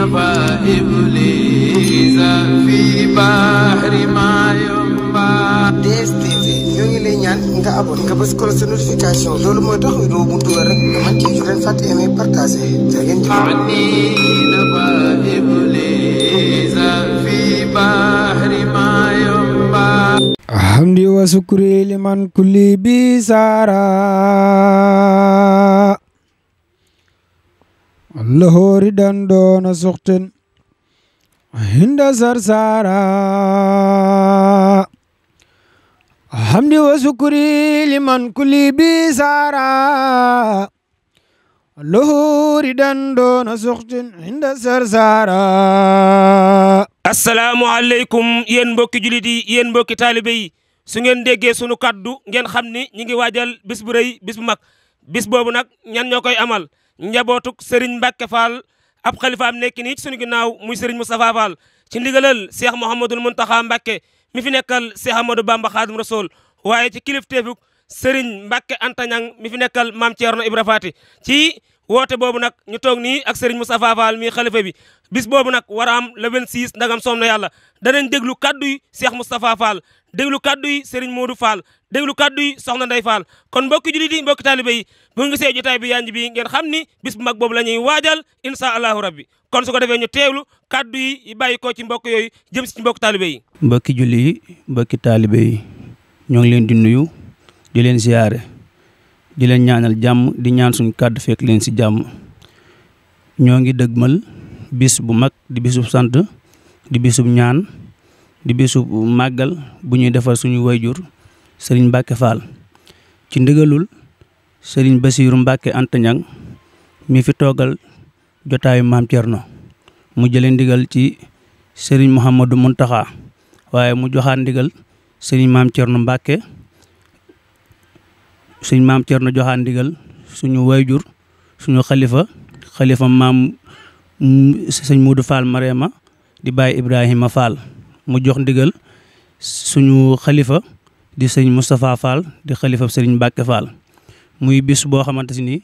نبى إبليس في بحر ما ينبع. DSTV ñoo ngi lay ñaan nga abonné nga bës ko sa notification loolu mooy tax vidéo bu dugal rek nga mën cee jot leen fàtte aimer partager ngeen jëf. نبى إبليس في بحر ما ينبع. حمدي وشكري لمن كل بسارة الله ردا دون سخط عند سرسارة. حمدي وشكري لمن كل بسارة الله ردا دون سخط عند سرسارة. asalaamaaleykum yéen mbokki julit yi yéen mbokki taalibe yi su ngeen déggee sunu kaddu ngeen xam ni ñi ngi waajal bis bu rëy bis bu mag bis boobu nag ñan ñoo koy amal njabootuk Serigne Mbacke Fall ab xalifaam nekk nii ci sunu ginnaaw muy Serigne Moustapha Fall ci ndigalal Cheikh Mouhamadoul Mountakha Mbacke mi fi nekkal Cheikh Amadou Bamba Khadim Rasoul waaye ci kilifteefuk Serigne Mbacke Anta Niang mi fi nekkal Mame Thierno Ibra Fati ci woote boobu nag ñu toog nii ak Serigne Moustapha Fall mi xalifa bi bis boobu nag war a am le 26 ndagam soom na yàlla danañ déglu kaddu yi Cheikh Moustapha Fall déglu kaddu yi Serigne Modou Fall déglu kaddu yi Soxna Ndeye Fall kon mbokki julit yi mbokki taalibe yi bu ngi gisee jotaay bi yanj bi ngeen xam ni bis bu mag boobu la ñuy waajal insha allahu rabbi kon su ko defee ñu teewlu kaddu yi bàyyi ko ci mbokk yooyu jëm si ci mbokki taalibe yi. mbokki julli yi mbokki taalibe yi ñoo ngi leen di nuyu di leen ziyaare di leen ñaanal jàmm di ñaan suñu kàddu fekk leen si jàmm ñoo ngi dëgmal bis bu mag di bisub sant di bisub ñaan di bisub màggal bu ñuy defal suñu wayjur Serigne Mbacke Fall ci ndigalul Serigne Bassirou Mbacke Anta Niang mi fi toogal jotaayu Mame Thierno mu jëlee ndigal ci Serigne Mouhamadou Mountakha waaye mu joxaat ndigal Serigne Mame Thierno Mbacke suñ Mame Thierno joxaat ndigal suñu wayjur suñu xalifa maam sëñ Modou Fall Marema di Baye Ibrahima Fall mu jox ndigal suñu xalifa di sëñ Moustapha Fall di xalifa Serigne Mbacke Fall muy bis boo xamante ni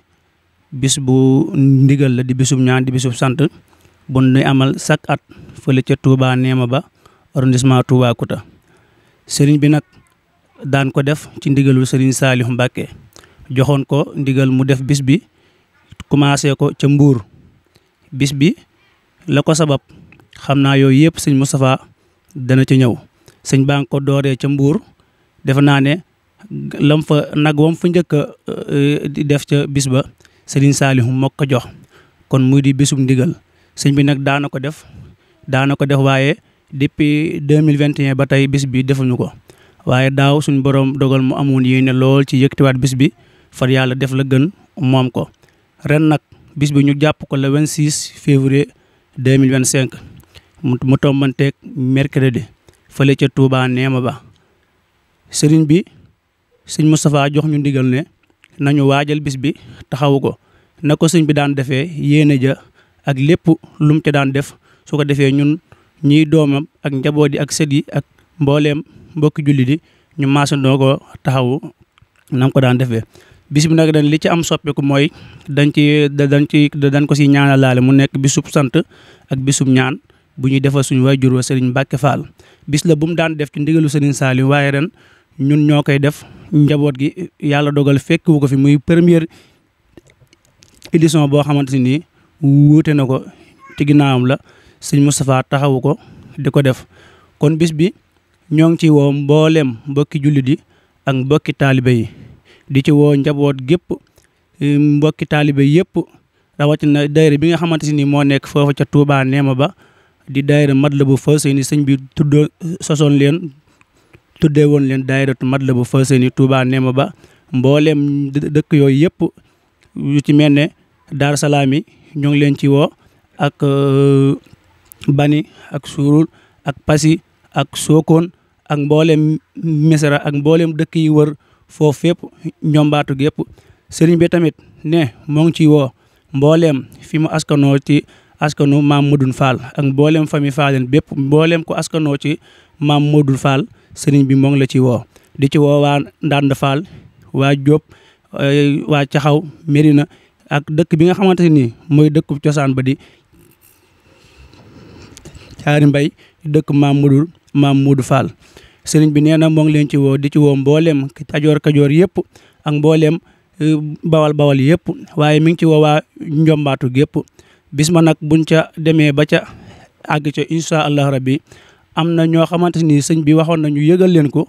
bis bu ndigal la di bisub ñaan di bisub sant bu ñu amal chaque at fële ca Touba Néma ba arrondissement Touba Kouta Serigne bi nag daan ko def ci ndigalul Serigne Saliou Mbacke joxoon ko ndigal mu def bis bi commencé ko ca Mbour bis bi la ko sabab xam naa yooyu yëpp sëñ Moustapha dana ci ñëw sëñ baa ngi ko dooree ca Mbour defe naa ne lam fa nag wam fa njëkk di def ca bis ba Serigne Saliou moo ko jox kon muy di bisum ndigal sëñ bi nag daana ko def waaye depuis 2021 ba tey bis bi defuñu ko waaye daaw suñu borom dogal mu amoon yéene lool ci yëkkatiwaat bis bi far yàlla def la gën moom ko ren nag bis bi ñu jàpp ko le 26 février 2025 mu tombanteeg mercredi fële ca Touba Néma ba sëriñ bi sëñ Moustapha jox ñu ndigal ne nañu waajal bis bi taxawu ko na ko sëñ bi daan defee yéene ja ak lépp lu mu ca daan def su ko defee ñun ñiy doomam ak njaboot yi ak sët yi ak mbooleem mbokki julli di ñu maasandoo ko taxawu nam ko daan defee bis bi nag dañ li ci am soppeeku mooy dañ ko si ñaanalaale mu nekk bisub sant ak bisub ñaan bu ñuy defal suñu waajur wa Serigne Mbacke Fall bis la bu mu daan def ci ndigalu Serigne Saliou waaye ren ñun ñoo koy def njaboot gi yàlla dogal fekk wu ko fi muy première édition boo xamante ni wuute na ko ci ginnaawam la sëñ Moustapha taxawu ko di ko def kon bis bi ñoo ngi ci woo mbooleem mbokki jullit yi ak mbokki taalibe yi di ci woo njaboot gépp mbokki taalibe yëpp rawatina daayira bi nga xamante ni moo nekk foofu ca Touba Néma ba di daayira Matlaboul Fawzayni sëñ bi tuddee woon leen daayiratu Matlaboul Fawzayni Touba Néma ba mbooleem dëkk yooyu yëpp yu ci mel ne Daaru Salaam yi ñoo ngi leen ci woo ak Bani ak Suurul ak Passy ak Sokone ak mbooleem Misra ak mbooleem dëkk yi wër foofu fépp ñombaatu gépp sëriñ bi tamit ne moo ngi ciy woo mbooleem fi mu askanoo ci askanu maam Modou Fall ak mbooleem famille Fallen bépp mbooleem ko askanoo ci maam Modou Fall sëriñ bi moo ngi la ci woo di ci woo waa Ndande Fall waa Diop waa Caxaw Mérina ak dëkk bi nga xamante ni mooy dëkku cosaan ba di Caari Mbay dëkk Maam Modou Fall sëriñ bi nee na moo ngi leen ci woo di ci woo mbooleem kajoor yëpp ak mbooleem bawal yëpp waaye mi ngi ci woo waa njombaatu gépp bis ma nag buñ ca demee ba ca àgg ca incha allah rabbi am na ñoo xamante ni sëñ bi waxoon na ñu yëgal leen ko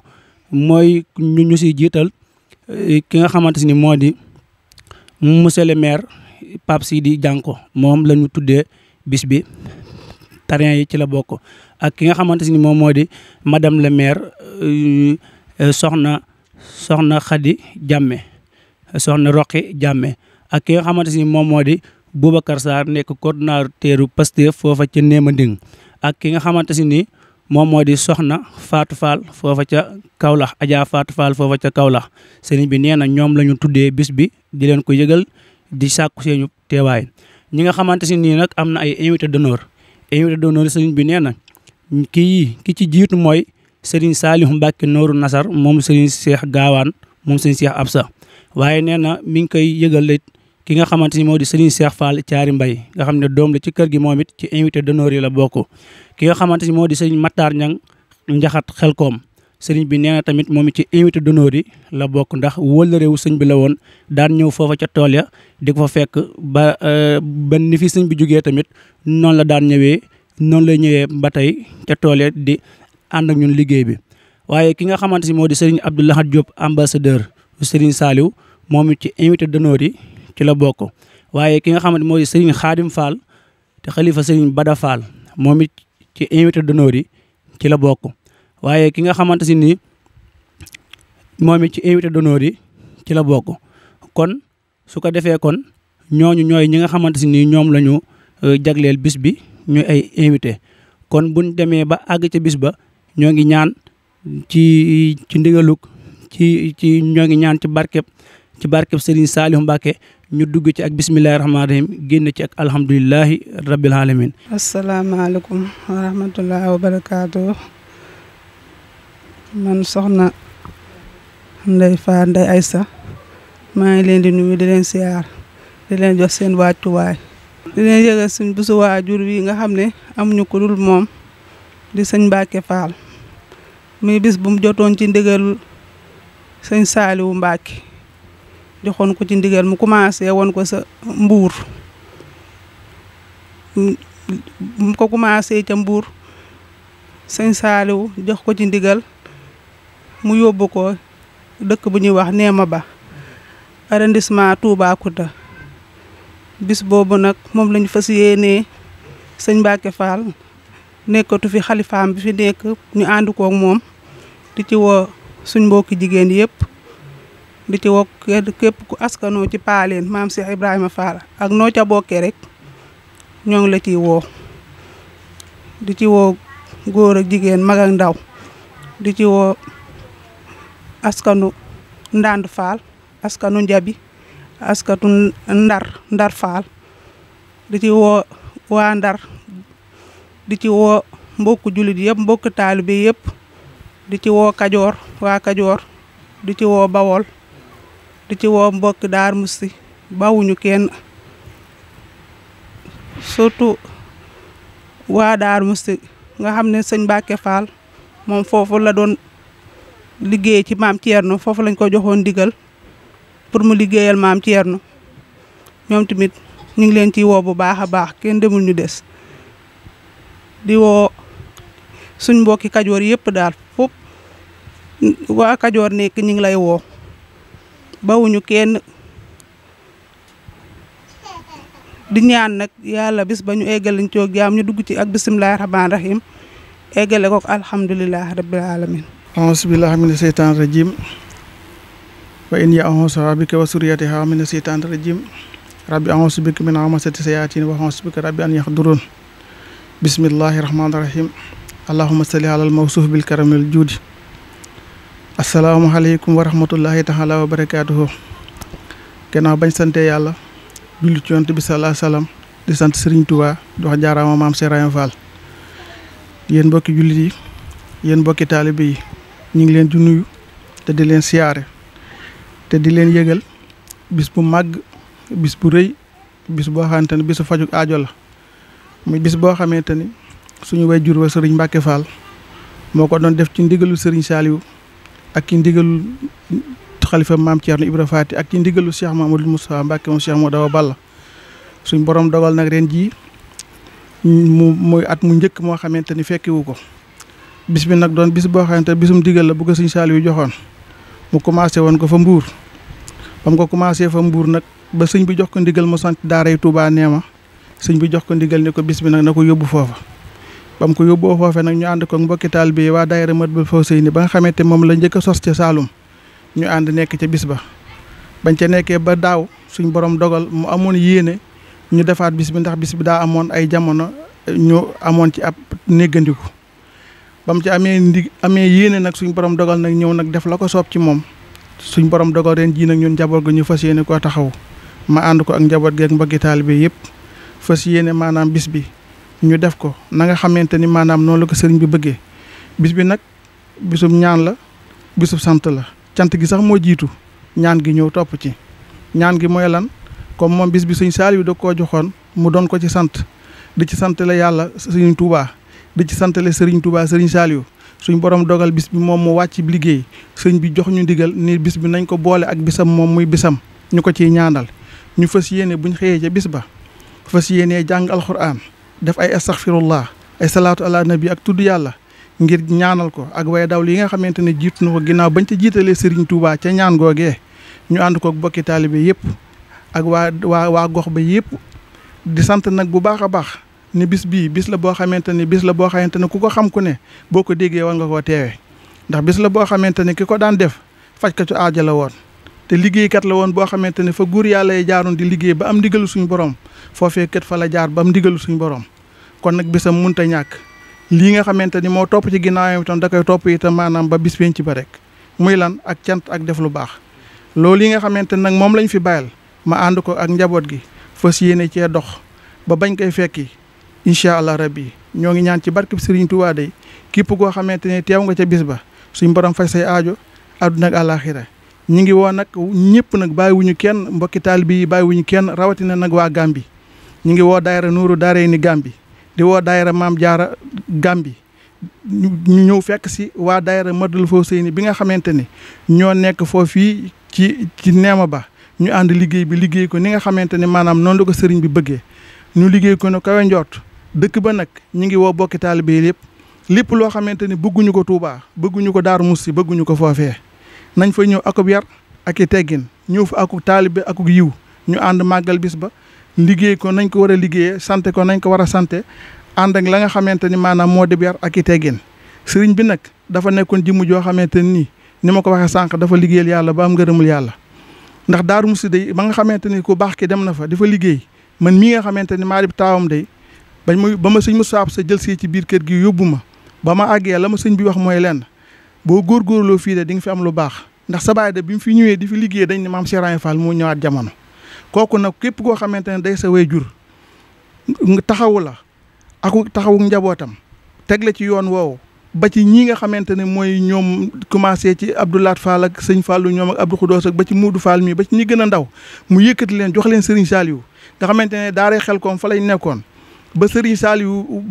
mooy ñu si jiital ki nga xamante ni moo di monsieur le maire Pape Sidi Dianko moom la ñu tuddee bis bi tarian yi ci la bokk ak ki nga xamante ni moom moo di madame le maire soxna Khady Diame soxna Roqi Diame ak ki nga xamante ni moom moo di Boubacar Sarr nekk coordonnateur Pastef foofa ca Néema Nding ak ki nga xamante ni moom moo di soxna Fatou Fall foofa ca Kaolack Adja Fatou Fall foofa ca Kaolack sëriñ bi nee na ñoom la ñu tuddee bis bi di leen ko yëgal di sàkku seenu teewaay ñi nga xamante ni nag am na ay invité d'honneur sëriñ bi nee na ki ci jiitu mooy sëriñ Saliou Mbacke Nooru Nasar moom sëriñ Cheikh Gaawaan moom sëriñ Cheikh Absa waaye nee na mi ngi koy yëgal ki nga xamante ni moo di Serigne Cheikh Fall Caari Mbay nga xam ne doom la ci kër gi moom it ci invité d'honneur yi la bokk ki nga xamante ni moo di Serigne Matar Ñang Njaxat Xelkoom Serigne bi nee na tamit moom it ci invité d'honneur yi la bokk ndax wóllëreewu sëñ bi la woon daan ñëw foofa ca tool ya di ko fa fekk ba ni fi sëñ bi jógee tamit noonu la daan ñëwee noonu lay ñëwee ba tey ca tool ya di ànd ak ñun liggéey bi waaye ki nga xamante ni moo di Serigne Abdoulahat Diop ambassadeur Serigne Saliou moom it ci invité d'honneur yi ci la bokk waaye ki nga xamante moo di Serigne Khadim Fall te xalifa Serigne Bada Fall moom it ci invité d'honneur yi ci la bokk waaye ki nga xamante ni moom it ci invité d'honneur yi ci la bokk kon su ko defee kon ñooñu ñooy ñi nga xamante ni ñoom la ñu jagleel bis bi ñooy ay invité kon buñ demee ba àgg ca bis ba ñoo ngi ñaan ci ndigalug ci ñoo ngi ñaan ci barkeb Serigne Saliou Mbacke ñu dugg ci ak bismillahi rahmaani rahim génn ci ak alhamdulilahi rabbil alamin asalaamaaleykum wa rahmatullahi wa barakaatu man soxna Ndeye Fall Ndeye Aïssa maa ngi leen di nuyu di leen siyaar di leen jox seen wàccuwaay di leen yëgal suñ bisu waajur wi nga xam ne amuñu ko dul moom di sëñ Mbacke Fall muy bis bu mu jotoon ci ndigal sëñ Saliou Mbacke joxoon ko ci ndigal mu commencé woon ko sa Mbuur mu ko commencé ca Mbuur sëñ Saliou jox ko ci ndigal mu yóbbu ko dëkk bu ñuy wax Néema Ba arrondissement Toubacouta bis boobu nag moom lañu fas yéenee sëñ Mbacke Fall nekkatu fi xalifaam bi fi nekk ñu ànd koog moom di ci woo suñ mbokki jigéen yëpp di ci woo képp ku askanoo ci paaleen maam Cheikh Ibrahima Fall ak noo ca bokkee rek ñoo ngi la ciy woo di ci woo góor ak jigéen mag ak ndaw di ci woo askanu Ndand Fall askanu Njabi askanu Ndar Fall di ci woo waa Ndar di ci woo mbokku jullit yëpp mbokku taalibe yëpp di ci woo Kajoor waa Kajoor di ci woo Bawol di ci woo mbokk Daar Musti bawuñu kenn surtout waa Daar Musti nga xam ne sëñ Mbacke Fall moom foofu la doon liggéey ci maam Thierno foofu lañ ko joxoon ndigal pour mu liggéeyal maam Thierno ñoom tamit ñu ngi leen ciy woo bu baax a baax kenn demul ñu des di woo suñ mbokki Kajoor yëpp daal foofu waa Kajoor nekk ñu ngi lay woo bawuñu kenn di ñaan nag yàlla bis ba ñu eggal lañ coog jaam ñu dugg ci ak bisimilahi rahmaani rahim eggale ko alhamdulilahi rabbil alamin auzu billahi mina seytaani rajim wa in a'uuzu bika wa suriyatiha mina seytaani rajim rabbi a'uuzu bika min hamasati sayaatin wa a'uuzu bika rabbi an yahdurun bismillahi rahmaani rahim allahumma salli alal mawsuuf bil karamil juudi asalaamaaleykum wa rahmatullahi taala wa barakaatuhu gannaaw bañ sante yàlla julli ci yonent bi salaa salaam di sant Serigne Touba di wax jaaraama maam Cheikh Ibrahima Fall yéen mbokki jullit yi yéen mbokki taalibe yi ñu ngi leen di nuyu te di leen siyaare te di leen yëgal bis bu màgg bis bu rëy bis boo xamante ni bisu faju aajo la muy bis boo xamante ni suñu waajur wa sëriñ Mbacke Fall moo ko doon def ci ndigalu sëriñ Saliou ak ci ndigalu xalifa maam Thierno Ibra Faty ak ci ndigalu Cheikh Mamadou Moustapha Mbacke moom Cheikh Modou Awa Balla suñ borom dogal nag ren jii mooy at mu njëkk moo xamante ni fekkiwu ko bis bi nag doon bis boo xamante bisum digal la bu ko sëriñ Saliou joxoon mu commencé woon ko fa Mbour ba mu ko commencé fa Mbour nag ba sëñ bi jox ko ndigal mu sant daaray Touba Neema sëñ bi jox ko ndigal ni ko bis bi nag na ko yóbbu foofa ba mu ko yóbboo foofe nag ñu ànd ko mbokki taal bi waa daayira Matlaboul Fawzayni ba nga xamante moom la njëkk a sos ca Saalum ñu ànd nekk ca bis ba bañ ca nekkee ba daaw suñ borom dogal mu amoon yéene ñu defaat bis bi ndax bis bi daa amoon ay jamono ñu amoon ci ab néggandiku ba mu ci amee yéene nag suñ borom dogal nag ñëw nag def la ko soob ci moom suñ borom dogal ren jii nag ñun njaboot ga ñu fas yéene koo taxaw ma ànd ko ak njaboot gi ak mbokki taal bi yëpp fas yéene maanaam bis bi ñu def ko na nga xamante ni maanaam noonu la ko sëriñ bi bëggee bis bi nag bisub ñaan la bisub sant la cant gi sax moo jiitu ñaan gi ñëw topp ci ñaan gi mooy lan comme moom bis bi sëñ Saliou da koo joxoon mu doon ko ci sant di ci santale yàlla sëriñ Touba di ci santale sëriñ Touba sëriñ Saliou suñ borom dogal bis bi moom mu wàcc liggéey sëñ bi jox ñu ndigal ni bis bi nañ ko boole ak bisam moom muy bisam ñu ko ciy ñaanal ñu fas yéene buñ xëyee ca bis ba fas yéenee jàng alxuraan def ay astaghfirullah ay salaatu ala nabi ak tudd yàlla ngir ñaanal ko ak way daw li nga xamante ne jiitu na ko ginnaaw bañ ca jiitalee Serigne Touba ca ñaan googee ñu ànd ko bokki taalibe yëpp ak waa gox ba yëpp di sant nag bu baax a baax ni bis bii bis la boo xamante ne ku ko xam ku ne boo ko déggee war nga koo teewee ndax bis la boo xamante ne ki ko daan def fajkatu aaja la woon te liggéeykat la woon boo xamante ne fa góor yàlla yi jaaroon di liggéey ba am ndigalu suñu borom foofee kët fa la jaar ba am ndigalu suñu borom kon nag bisam munta ñàkk lii nga xamante ni moo topp ci ginnaawam itam da koy topp itam maanaam ba bis penc ba rek muy lan ak cant ak def lu baax loolu yi nga xamante nag moom lañ fi bàyyal ma ànd ko ak njaboot gi fas yéene cee dox ba bañ koy fekki incha allah rabbi ñoo ngi ñaan ci barkeb Serigne Touba day képp koo xamante ne teew nga ca bis ba suñ borom fay say aajo àdduna ak àllaaxira ñi ngi woo nag ñëpp nag bàyyiwuñu kenn mbokki taalibe yi bàyyiwuñu kenn rawatina nag waa Gambi ñi ngi woo daayira Nuuru Daarayni Gambi di woo daayira Maam Jaara Gambi ñu ñëw fekk si waa daayira Matlaboul Fawzayni bi nga xamante ne ñoo nekk foofii ci Neema Ba ñu ànd liggéey bi liggéey ko ni nga xamante ne maanaam noonu la ko sëriñ bi bëggee ñu liggéey ko ne kawe njort dëkk ba nag ñi ngi woo bokki taalibe yi lépp loo xamante ne bëgguñu ko Touba bëgguñu ko Daaru Musti bëgguñu ko foofee nañ fa ñëw akub yar ak i teggin ñëw fa akub taalibe akub yiw ñu ànd màggal bis ba liggéey ko nañ ko war a liggéeyee sante ko nañ ko war a sante ànd ak la nga xamante ni maanaam moo dib yar ak i teggin sëriñ bi nag dafa nekkoon jëmm joo xamante ni ma ko waxee sànq dafa liggéeyal yàlla ba am ngërëmul yàlla ndax Daaru Musti day ba nga xamante ni ku baax ki dem na fa dafa liggéey man mii nga xamante ni maa di taawam day ba ma sëñ Moussa sa jël see ci biir kër gi yóbbu ma ba ma àggee la ma sëñ bi wax mooy lenn boo góorgóorloo fii de di nga fi am lu baax ndax sa baay de bi mu fi ñëwee di fi liggéey dañ ne maam Cheikh Ibra Fall moo ñëwaat jamono kooku nag képp koo xamante ne day sa waajur taxawu la ak taxawu njabootam teg la ci yoon woowu ba ci ñii nga xamante ne mooy ñoom commencé ci Abdoulaat Fall ak sëñ Fallou ñoom ak Abdou Khoudoss ak ba ci Moudou Fall mii ba ci ñi gën a ndaw mu yëkkati leen jox leen Serigne Saliou nga xamante ne daaray Xelkom fa lañ nekkoon ba Serigne Saliou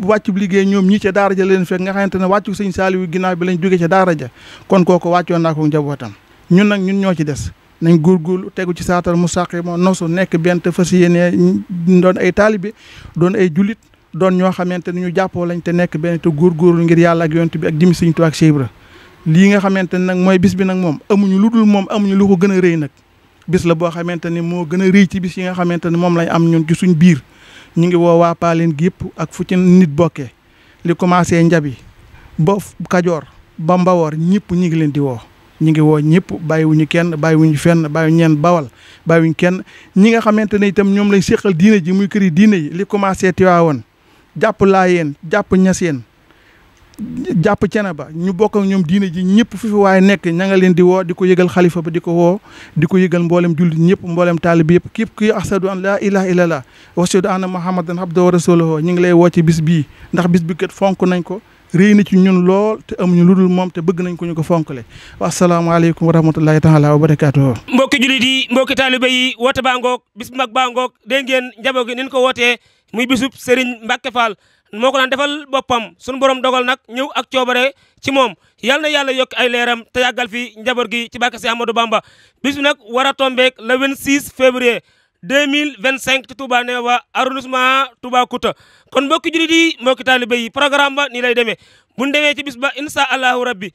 wàccu liggéey ñoom ñii ca daara ja leen fekk nga xamante ne wàccu sëñ Saliou ginnaaw bi lañ jóge ca daara ja kon kooku wàccoon naa ko njabootam ñun nag ñun ñoo ci des nañ góorgóorlu tegu ci saatal mu sàqi moo nosu nekk benn te fas yéene doon ay taalibe doon ay jullit doon ñoo xamante ne ñu jàppoo lañ te nekk benn te góorgóorlu ngir yàlla ak yonent bi ak jëmi Sëriñ Tuubaa ak Cheikh Ibra lii nga xamante ne nag mooy bis bi nag moom amuñu lu dul moom amuñu lu ko gën a rëy nag bis la boo xamante ni moo gën a rëy ci bis yi nga xamante ne moom lañ am ñun ci suñ biir ñu ngi woo waa Paaleen gi yëpp ak fu ci nit bokkee li commencé Njabi ba Kajoor ba Mbawoor ñëpp ñi ngi leen di woo ñi ngi woo ñëpp bàyyiwuñu kenn bàyyiwuñu fenn bàyyiwuñu ñeen Bawal bàyyiwuñu kenn ñi nga xamante ne itam ñoom lañ séqal diine ji muy këri diine yi li commencé Tiwaawoon jàpp Laayeen jàpp Ñaseen jàpp Ceneba ñu bokk ak ñoom diine ji ñëpp fi waaye nekk ña nga leen di woo di ko yëgal xalifa ba di ko woo di ko yëgal mboolem jullit ñëpp mboolem taalib yëpp képp kuy ashadu an laa ilaha illallah wa ashadu anna muhammadan abduhu wa rasuluhu ñu ngi lay woo ci bis bii ndax bis bi kat fonk nañ ko réy na ci ñun lool te amuñu lu dul moom te bëgg nañ ko ñu ko fonkale asalaamaaleykum wa rahmatullahi taala wa barakaatuhu mbokki jullit yi mbokki taaliba yi woote baa ngoog bis mag baa ngoog dégg ngeen njaboot gi nin ko wootee muy bisub Serigne Mbacke Fall moo ko daan defal boppam sunu borom dogal nag ñëw ak coobare ci moom yal na yàlla yokk ay leeram te yàggal fi njaboot gi ci barke si Amadou Bamba bis bi nag war a tombeek le 26 février 2025 ci Touba Néba arrondissement Toubacouta kon mbokki julit yi mbokki taalibe yi programme ba nii lay demee bu ñu demee ci bis ba incha allahu rabbi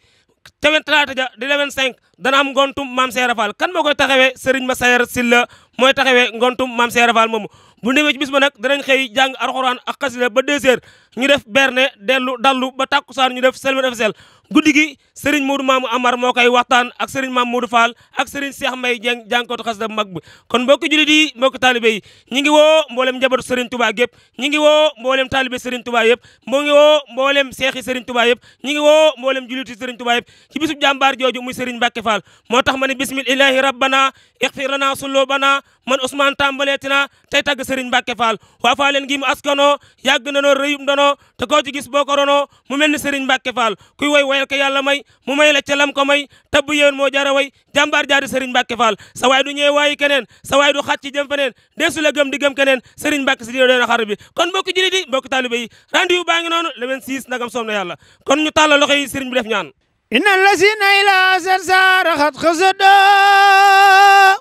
tewen talaata ja di le 25 dana am ngontum Maam Seera Fall kan moo koy taxawee Serigne Massayer Sylla mooy taxawee ngontum Maam Seera Fall moomu bu ñu demee ci bis ba nag danañ xëy jàng alxuraan ak xasida ba 2 heures ñu def berne dellu dallu ba takkusaan ñu def selma officiel guddi gi Serigne Modou Mamou Amar moo koy waxtaan ak Serigne Mame Modou Fall ak Serigne Cheikh Mbaye Dieng jàngkootu xasida bu mag bi kon mbokki julit yi mbokki taalibe yi ñi ngi woo mboolem njabootu Serigne Touba gépp ñi ngi woo mboolem taalibe Serigne Touba yëpp moo ngi woo mboolem seexi Serigne Touba yëpp ñi ngi woo mboolem juliti Serigne Touba yëpp ci bisub jàmbaar jooju muy Serigne Mbacke Fall moo tax ma ne bismillahi rabbana ighfir lana sulubana man Ousmane tàmbaleetina tey tagg Serigne Mbacke Fall waa faa leen gi mu askanoo yàgg na noo rëyum danoo te koo ci gis boo ko ronoo mu mel ni Serigne Mbacke Fall kuy woy woyal ko yàlla may mu may la ca lam ko may tabb yéen moo jara way jàmbaar jaari Serigne Mbacke Fall sa waay du ñëwee waayi keneen sa waay du xàcc jëm feneen deesu la gëm di gëm keneen Serigne Mbacke si dina doon xar bi kon mbokki julit yi mbokki taalibe yi rendez-vous baa ngi noonu le 26 nagam soom na yàlla kon ñu tàllal loxo yi Serigne bi def ñaan إن الذين إلى سرسار قد خسدوا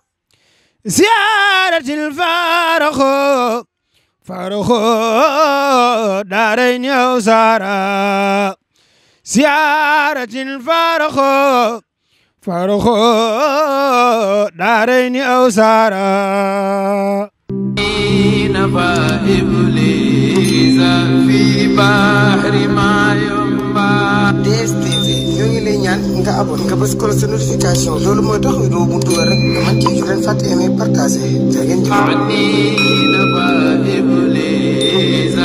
زيارة الفارخ فارخ دارين يوسارا زيارة الفارخ فارخ دارين يوسارا نفى إبليس في بحر ما ينبع DSTV ñoo ngi lay ñaan nga abonné nga bës ko sa notification loolu mooy tax vidéo bu dugal rek nga mën cee jot fàtte aimer partager. عني نفى إبليس